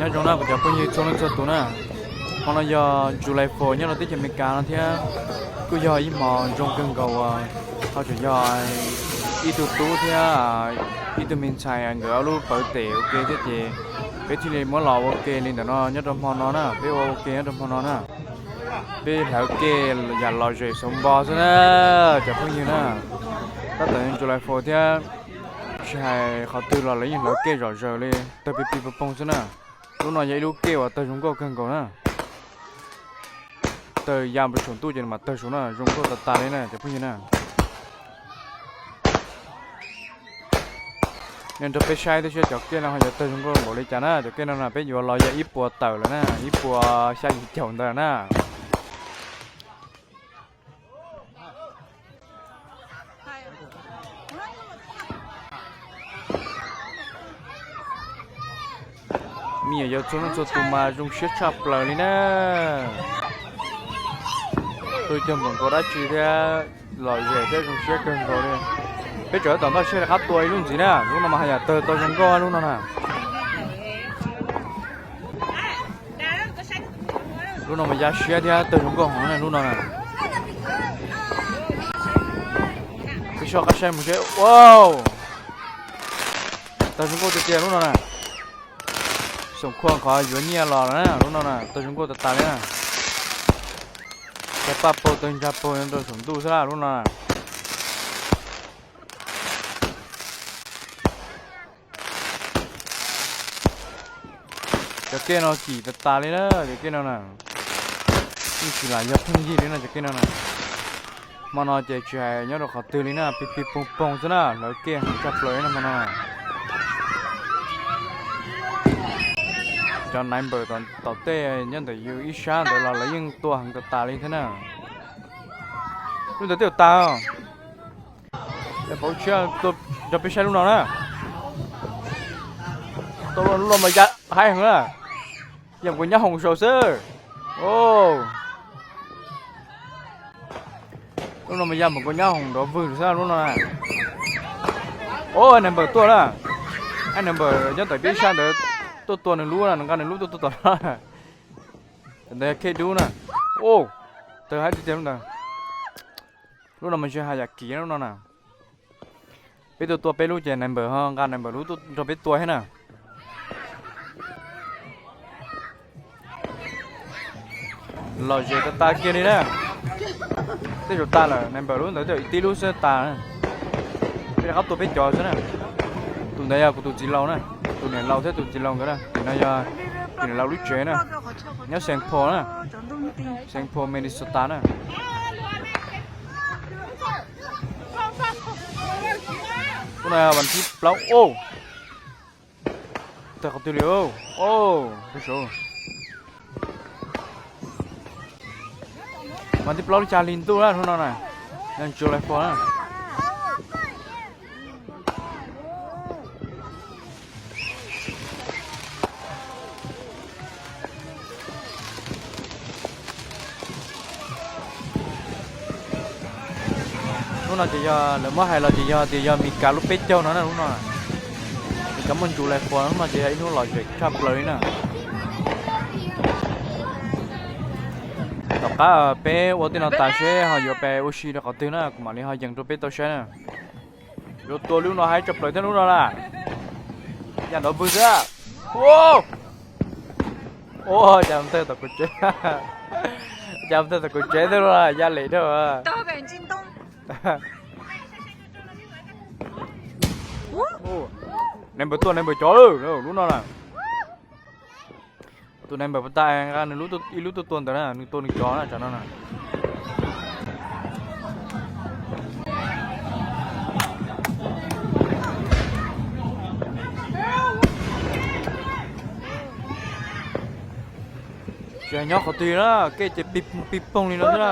Nyob zoo na kuv cov phooj ywg txhua leej txhua tus na, hmo no yog July Fourth nyob rau teb chaws Amelikas no thiab kuj yog ib hmo zoo kawg nkaus uas ho tseem yog ib tug tub thiab ib tug me ntxhais nkawd ob lub pawv tes ua ke thiab ces peb thiaj li muab los ua ke li ntawm no nyob rau hmo no na, peb ua ua ke nyob rau hmo no na. Peb hlawv kej yam lom zem xauv npo xwb na, cov phooj ywg na. Tab tom July Fourth thiab tsis hais qhov twg los lawv yeej hlawv kej zom zaws li, tawg pig pig poog poog xwb na. Lub no yog ib lub kej uas tawg zoo nkauj kawg nkaus na. Tawg ya npus saum ntuj ces mam tawg saud na, zoo nkauj tas tas li na cov phooj ywg na. Nej nrog peb saib tib si cov kej no ho yuav tawg zoo nkauj npaum li cas na. Cov kej no na peb yuav los yog ib puas tawm lawm na, ib puas xya yim caum ntawd na. Me nyuam yaus txhua leej txhua tus mas zoo siab tshaj plaws li na. Tus cog npaum nkaus dab tsi thiab, lom zem thiab zoo siab kawg nkaus li. Peb tseem tab tom npaj siab rov qab tua ib lub ntxiv na, lub no mas haj yam tawg tau zoo nkauj lub no na. Lub no mas ya siab thiab tawg zoo nkauj heev na lub no na. Peb soj qab saib mus seb, wow, tawg zoo nkauj tiag tiag lub no na. Xoom khua qhov yuav nyiaj los na lub no na, tawg zoo nkauj tas tas li na. Tawg paj paug tawg ntsag paug rau saum ntuj xwb lub no na. Cov kej no kim tas tas li na, cov kej no na. Yeej tsis lam yog pheej yig li no cov kej no na. Hmo no ces tsis hais nyob rau qhov twg li na, pig pig poog poog xwb na, hlawv kej heev tshaj plaws na hmo no. Cov neighbor tom tej nyob ntawm yus ib sab ntawd los lawv yeej tua heev tas tas li thiab na. Lub ntawd twb yuav tag. Pauv tshiab, nrog peb saib lub no na. Tau lub no mas ya haib heev na. Yam nkaus nyab hoom saud xwb. Lub no mas ya npaum nkaus nyab hoom nrov vwg xwb lub no na. Os, neighbor tuaj na. Neighbor nyob ntawm peb ib sab ntawd tuaj tua nws lub na, nws nqa nws lub tuaj tua tom no. Ntawd yog K dub na. Tawg haib tiag tiag lub ntawd. Lub no mas ntshe haj yam kim lub no na. Peb tuaj tua peb lub ces neighbor ho nqa neighbor lub tuaj nrog peb tua thiab na. Lom zem tas tas kiag li na. Tej zaum tas lawm, neighbor lub ntawd twb tib lub xwb tas. Peb rov qab tua peb cov xwb na. Tus ntawd yog kuv tus txiv laus na, tus niam laus thiab tus txiv laus nkawd na. Tus no yog tus niam laus lub tsev na, nyob Saint Paul na, Saint Paul Minnesota na. Lub no vas thib plaub. Tawg qhov twg li? Vas thib plaub li cas li ntuj na, hnub no na, July four na. Hnub no ces yog lawv muab hais los ces yog tias yog Mis Kas lub peb caug no na hnub no. Mis Kas muaj July four, hnub no ces yog ib hnub lom zem tshaj plaws li na. Tom qab peb ua tej no tas seb ho yuav pais ua si rau qhov twg na, kuv mam li ho yees rau peb tau saib na. Yuav tua lub no haib tshaj plaws thiab lub no na. Yam nrov vwg xwb. Ua cas mus tawg tom kuv tsev, cas mus tawg tom kuv tsev thiab lub no ya lem dhau. Neighbor tuaj, neighbor cov lub no na. Tus neighbor puas tas nqa nws ib lub tuaj tua ntawd na, nws tua nws cov na tsam no na. Tsis hais nyob qhov twg na, kej ces pig poog li no xwb na.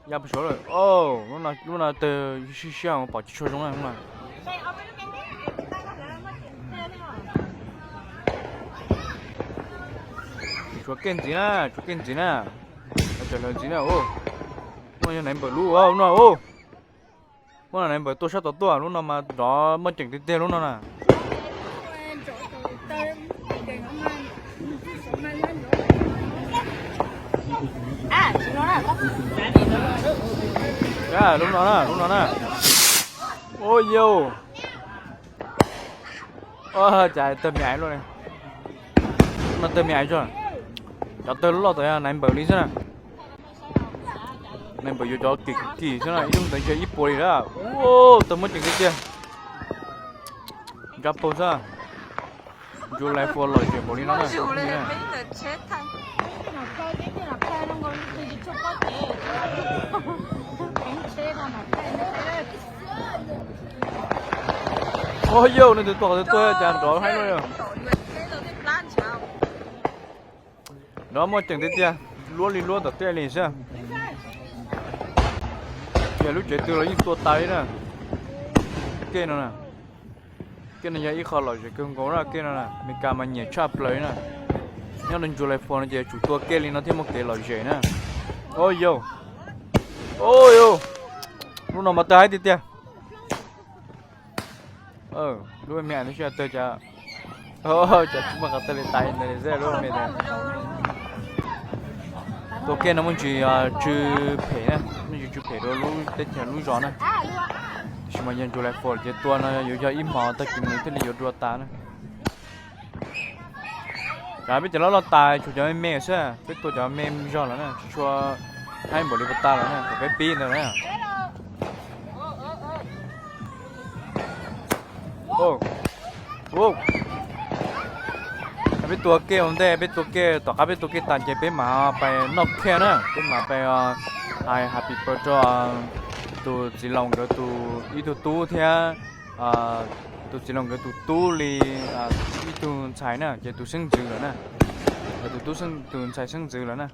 Ya pes suav lawm. Lub no tawg siab siab pom tsis tshua zoo na. Tshuav kej ntxiv na, tshuav kej ntxiv na. Tsam lawv ntxiv na. Lub no yog neighbor lub no. Lub no neighbor tuaj sab tod tuaj, lub no mas nrov muaj ceem tiag tiag lub no na. Lub no na, lub no na. Ua yau. Cas tawg me ais luaj li. No tawg me ais tso. Cov tawg loj tod yog nai npawm li xwb na. Nai npawm yuav cov kim kim xwb na, ib lub ntawd yog ib puas li na. Tawg muaj ceem tiag tiag. Ntsaj paug xwb. July Four lom zem npaum li no na. Ua yau, nej tus tuaj qhov twg tuaj cas nrov haib luaj li. Nrov muaj ceem tiag tiag, luab li luab tom tej li xwb. Ces lub tsev twg los yeej tua tas li na. Kej no na, kej no yog ib qho lom zem kawg nkaus na, kej no na, Meskas mas nyiam tshaj plaws li na. Nyob rau July Four no ces tsum tua kej li no thiaj muaj kev lom zem na. Ua yau, ua yau, lub no mas tawg haib tiag tiag. Lub me me ais no tsis tawg cas, cas tsis muaj qhov tawg li tas li ntawd xwb lub me ais. Tua kej no muaj ntsis tsw phem na, muaj ntsis tsw phem rau lub teb chaws lub zos na. Tiam sis mas yog July Four ces tua no yuav yog ib hmos tag kis mus thiaj li yuav dua tas na. Cov peb cov loj loj tas tshuav cov me me xwb, peb tua cov me zog lawm na, tsis tshua haib npaum li puas tas lawm na, kom peb pib ntawd na. Peb tua kej ua ntej, peb tua kej, tom qab peb tua kej tas ces peb mam pais noj khej na, peb mam pais hais happy birthday rau tus txiv laus nkawd tus ib tug tub thiab tus txiv laus nkawd tus tub li ib tug ntxhais na, ces tus xeeb ntxwv lawm na, tus tub tus ntxhais xeeb ntxwv lawm na.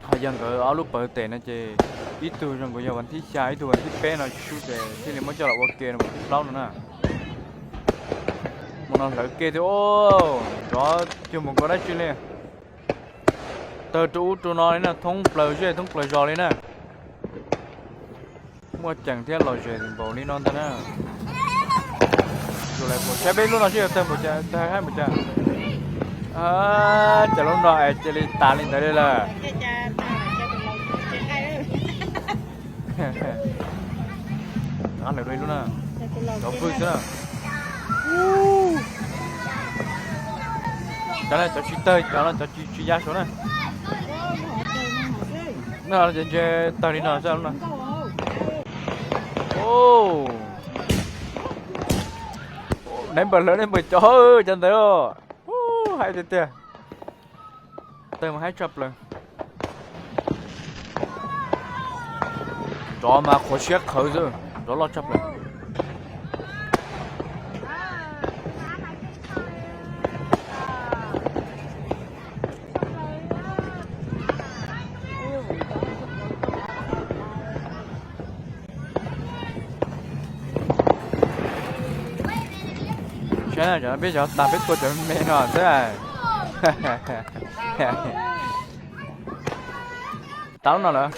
Ho yog nkawd ob lub pawv tes no ces ib tug zoo nkaus yog vas thib xya, ib tug vas thib peb no tsis sub ces thiaj li muab coj los ua ke no vas thib plaub no na. Mus no hlawv kej thiab, nrov cuag mus nkaus dab tsi li. Tawg rau ub rau no li na, thoob plaws zej thoob plaws zos li na. Muaj ceem thiab lom zem npaum li no ntag na. Saib peb lub no seb yog tawg npaum cas, tawg haib npaum cas. Cas lub no es cia li tas li ntawd li lawm. Lawv dua ib lub na, cov vwj xwb na. Cov no cov tsis tawg, cov no cov tsis ya saud na. No ces ntshe tawg li no xwb no. Neb npawg lawv, neb npawg cov, cov ntawd haib tiag tiag. Tawg mas haib tshaj plaws. Nrov mas qhuav siab qhawv xwb, nrov loj tshaj plaws. Saib, peb xyov tas peb tua cov me no xwb. Tau no lawm.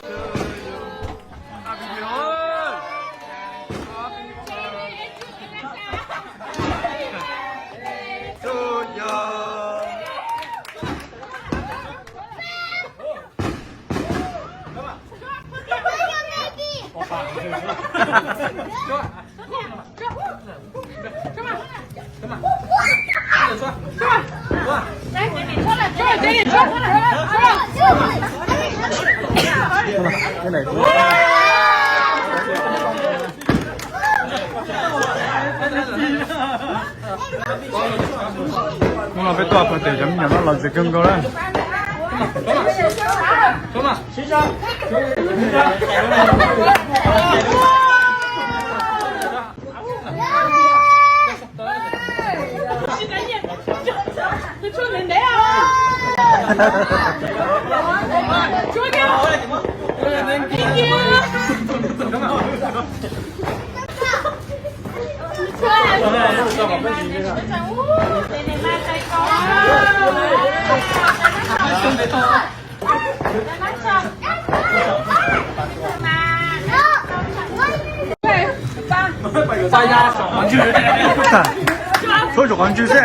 Hnub no peb tuaj pawg tes cov me nyuam no los txawv kawg nkaus na. Txhob zaum qhov ntswg xwb.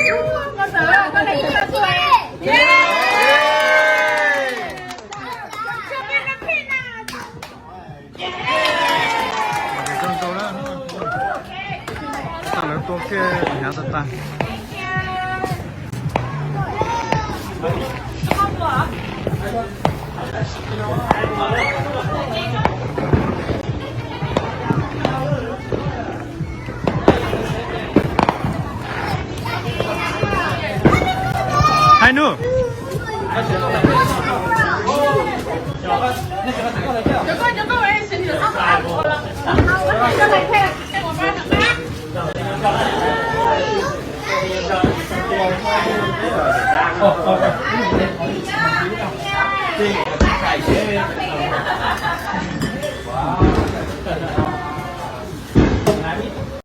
Lawv tua kiag hnyav tag tag. Hais nub.